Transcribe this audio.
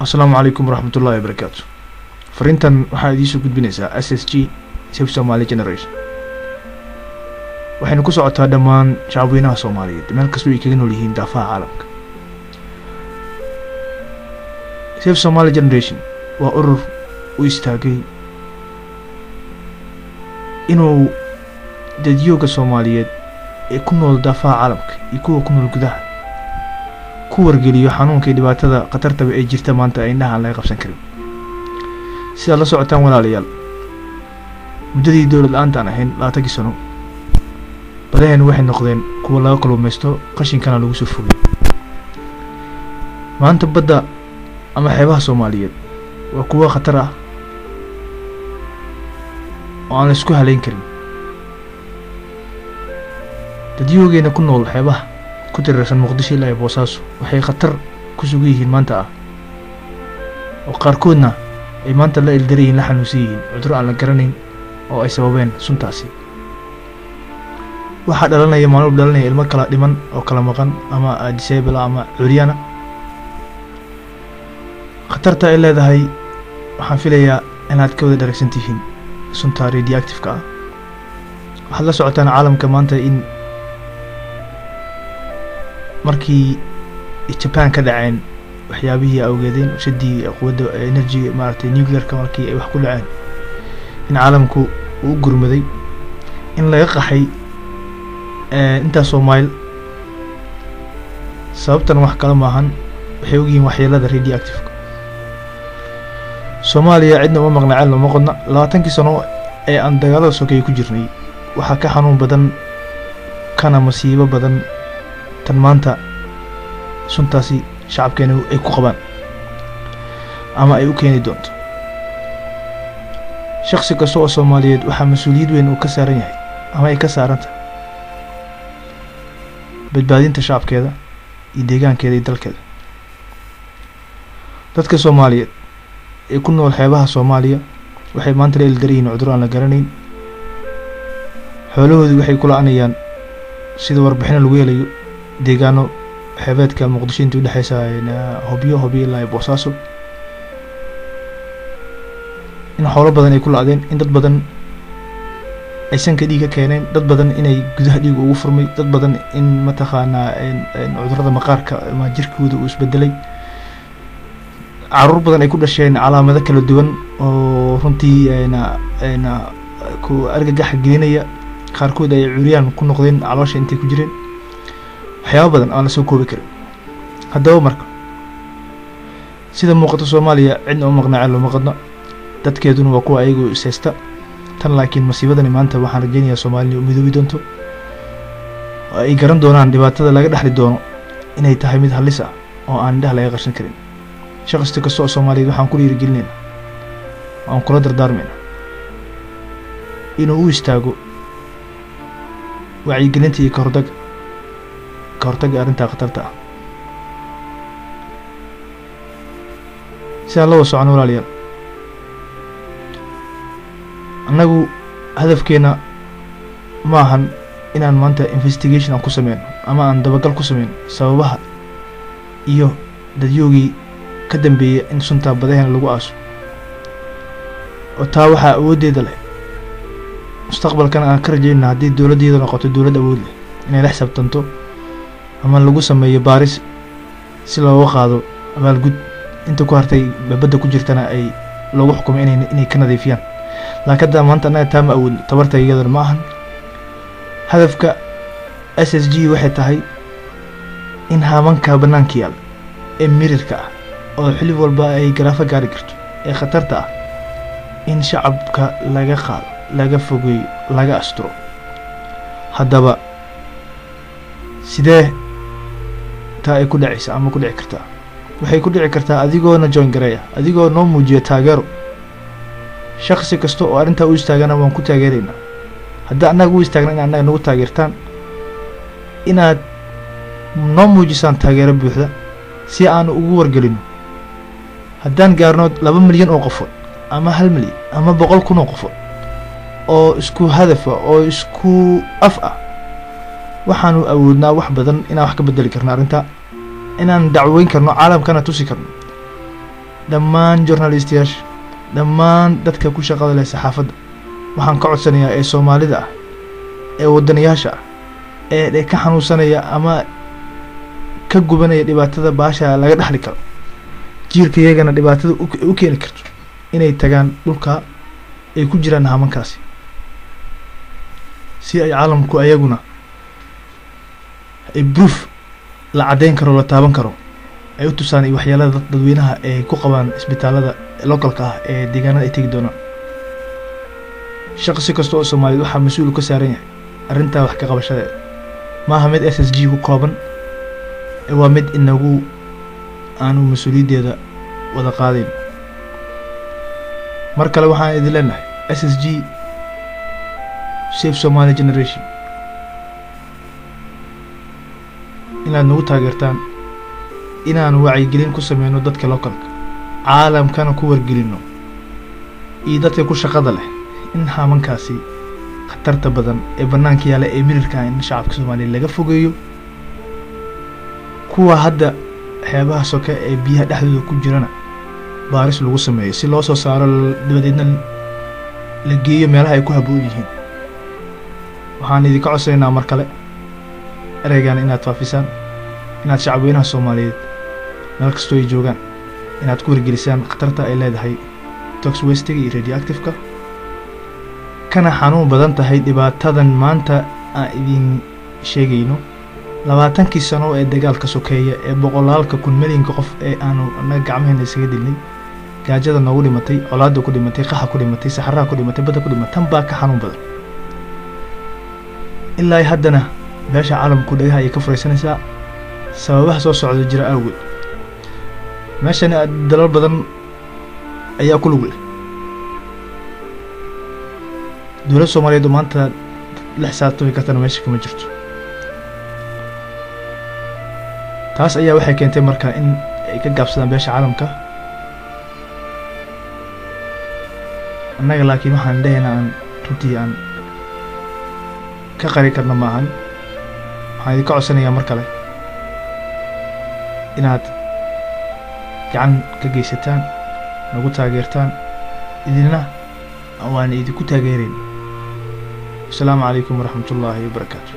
Asalaamu calaykum waraxmatullahi wabarakaatu. Fariintan waxaa idiinsoo gudbinaysaa SSG, Save Somali Generation. Waxaynu ku socotaa dhammaan shacabweynaha Soomaaliyeed meel kastoo ay kaga nool yihiin daafaha caalamka. Save Somali Generation waa urur u istaagay inuu dadyooga Soomaaliyeed ee ku nool daafaha caalamka iyo kuwa ku nool gudaha ku wargeliyo xanuunka iyo dhibaatada khatartaba ee jirta maanta ee indhaha aan laga qabsan karin. Sidaad la socotaan walaalayaal, muddadii dowlad la-aanta aan ahayn 20kii sano, badaheenu waxay noqdeen kuwa laga kalluumaysto, qashinkana lagu soo fogeyo. Maanta badda ama xeebaha Soomaaliyeed waa kuwa khatar ah oo aan la isku haleyn karin. Dadyoogeena ku nool xeebaha ku tirirsan Muqdisho ilaa iyo Boosaaso waxay khatar ku sugan yihiin maanta ah, oo qaarkoodna ay maanta la ildaran yihiin, la xanuunsan yihiin cudurro aan la garanayn oo ay sababeen suntaasi. Waxaa dhalanaya maalin walba dhalanaya ilmo kala dhiman oo kala maqan ama disable ama curyana. Khatarta ay leedahay waxaan filayaa inaad ka wada dharagsan tihiin sunta radioactive-ka ah. Waxaad la socotaan caalamka maanta in markii Japan ka dhaceen waxyaabihii awgeedeen shadii quwadda energy maaragtay nuclearka, markii ay wax ku dhaceen, in caalamku uu u gurmaday, in laga qaxay intaasoo mayl. Sababtan wax kale maahan, waxay ogyihiin waxyeelada radioactive-ka. Soomaaliya cidna uma maqna, ceel uma qodna. 20kii sano ee aan dagaalada sokeeye ku jirnay waxaa ka xanuun badan kana masiibo badan tan maanta suntaasi shacabkeena ay ku qabaan ama ay u keeni doonto. Shaksi kasta oo Soomaaliyeed waxaa mas-uuliyad weyn uu ka saaran yahay ama ay ka saaran tahay badbaadinta shacabkeeda iyo deegaankeeda iyo dalkeeda. Dadka Soomaaliyeed ee ku nool xeebaha Soomaaliya waxay maanta la ildaran yihiin cudurro aan la garanayn. Xoolahoodii waxay ku la-anayaan, sida warbixino lagu helayo, deegaano xeebeedka Muqdisho intii udhexeysa Hobyo ilaa iyo Boosaaso, in xoolo badan ay ku la-deen, in dad badan ay sanka dhiig ka keeneen, dad badan inay gudaha dhiig ugu furmay, dad badan in mataqaanaa cudurrada maqaarka ama jirkooda uu isbedelay, caruur badan ay ku dhasheen calaamado kala duwan oo runtii ku argagaxa gelinaya, qaarkood ay curyaan ku noqdeen caloosha intay ku jireen, waxyaaba badan aan la soo koobi karin. Haddaba marka sida muuqato Soomaaliya cidna u maqnaa, ceel uma qadna, dadkeeduna waa kuwa ayagu iseysta tan. Laakiin masiibadani maanta waxaan rajeynayaa Soomaalida u midoobi doonto oo ay garan doonaan dhibaatada laga dhexli doono inay tahay mid halis ah oo aan indhaha laga qarsan karin. Shaqsi kasta oo Soomaaliyeed waxaan ku dhiirigelinayna, aan kula dardaarmayna inuu u istaago wacyigelinta iyo kahortagga arrintaa khatarta ah. Sidaan la wada socono walaalayaal, annagu hadafkeena ma ahan inaan maanta investigation aan ku sameyno ama aan dabagal ku sameyno sababaha iyo dadyoogii ka dambeeyay in suntaa badaheena lagu aaso, oo taa waxaa awooddeeda leh mustaqbalkana aan ka rajaynana haddii dowladdeeda noqoto dowlad awood leh inay la xisaabtanto ama lagu sameeyo baaris si looga qaado abaalgud, inta ku hartay badda ku jirtana ay loogu xukumay inay ka nadiifiyaan. Laakiin hadda maanta annaga taa ma awoodno, tabarta iyadana ma ahan. Hadafka SSG waxay tahay in haamanka bannaanka yaal ee mirirka ah oo xilli walba ay garaafo gaari karto ee khatarta ah in shacabka laga qaado, laga fogeeyo, laga asturo. Haddaba sidee taa ay ku dhacaysa ama ku dhici kartaa? Waxay ku dhici kartaa adigoona join gareeya, adigoo noo muujiya taageero. Shaksi kasta oo arrintaa u istaagana waan ku taageeraynaa. Haddii annaga u istaagna, in annaga nagu taageertaan, inaad noo muujisaan taageero buuxda si aan ugu wargelino. Haddaan gaarno 2 milyan oo qofood ama 1 milyan ama 100,000 oo qofood oo isku hadafa oo isku af ah, waxaanu awoodnaa wax badan inaan wax ka bedeli karno arrintaa, inaan dacweyn karno, caalamkana tusi karno. Dhammaan journalistayaasha, dhammaan dadka ku shaqada leh saxaafadda, waxaan ka codsanayaa ee Soomaalida ah, ee wadaniyaasha ah, ee ka xanuunsanaya ama ka gubanaya dhibaatada baasha laga dhexli karo, jiilka iyagana dhibaatada u keeni karto, inay tagaan dhulka ay ku jiraan hamankaasi, si ay caalamku ayaguna ay proof la caddeyn karo, la taaban karo ay u tusaan iyo waxyeelada dadweynaha ay ku qabaan isbitaalada localka ah ee deegaanada ay tegi doonaan. Shaqsi kasta oo Soomaaliyeed waxaa mas-uul ka saaran yahay arrintaa wax ka qabashadeeda. Maaha mid SSG ku kooban, waa mid inagu aanu mas-uuliyaddeeda wada qaadayn. Mar kale waxaan idin leenahay SSG, Save Somali Generation, inaad nagu taageertaan inaanu wacyigelin ku sameyno dadka localka, caalamkana ku wargelino iyo dadka ku shaqada leh in haamankaasi khatarta badan ee bannaanka yaala ee mirirka in shacabka Soomaaliya laga fogeeyo. Kuwa hadda xeebaha soke ee biyaha dhexdooda ku jirana baaris lagu sameeyo si loo soo saaro, dabadeedna la geeyo meelaha ay ku habboon yihiin. Waxaan idinka codsanaynaa mar kale ereygan inaad faafisaan, inaad shacabweynaha Soomaaliyeed meel kastoo ay joogaan inaad ku wargelisaan khatarta ay leedahay tox waste-ga iyo radioactive-ka, kana xanuun badan tahay dhibaatadan maanta aan idin sheegayno. 20kii sano ee dagaalka sokeeya ee boqolaalka kun milyanka qof ee aanu annaga gacmaheena isaga dilnay, gaajada noogu dhimatay, colaadda ku dhimatay, qaxa ku dhimatay, saxaraha ku dhimatay, badda ku dhimatay, tan baa ka xanuun badan. Ilaa haddana beesha caalamku dhagaha ayay ka furaysanaysaa sababaha soo socda jira awgeed. Meeshani dalal badan ayaa ku lug leh. Dowladda Soomaaliyeed oo maanta la xisaabtami kartana meesha kama jirto. Taas ayaa waxay keentay marka in ay ka gaabsadaan beesha caalamka. Annaga laakiin waxaan dhehaynaa aan runtii aan ka qari karna maahan. Waxaan idinka codsanayaa mar kale inaad gacan ka geysataan, nagu taageertaan, idina waan idinku taageerayn. Asalaamu calaykum waraxmatullaahi wabarakaatu.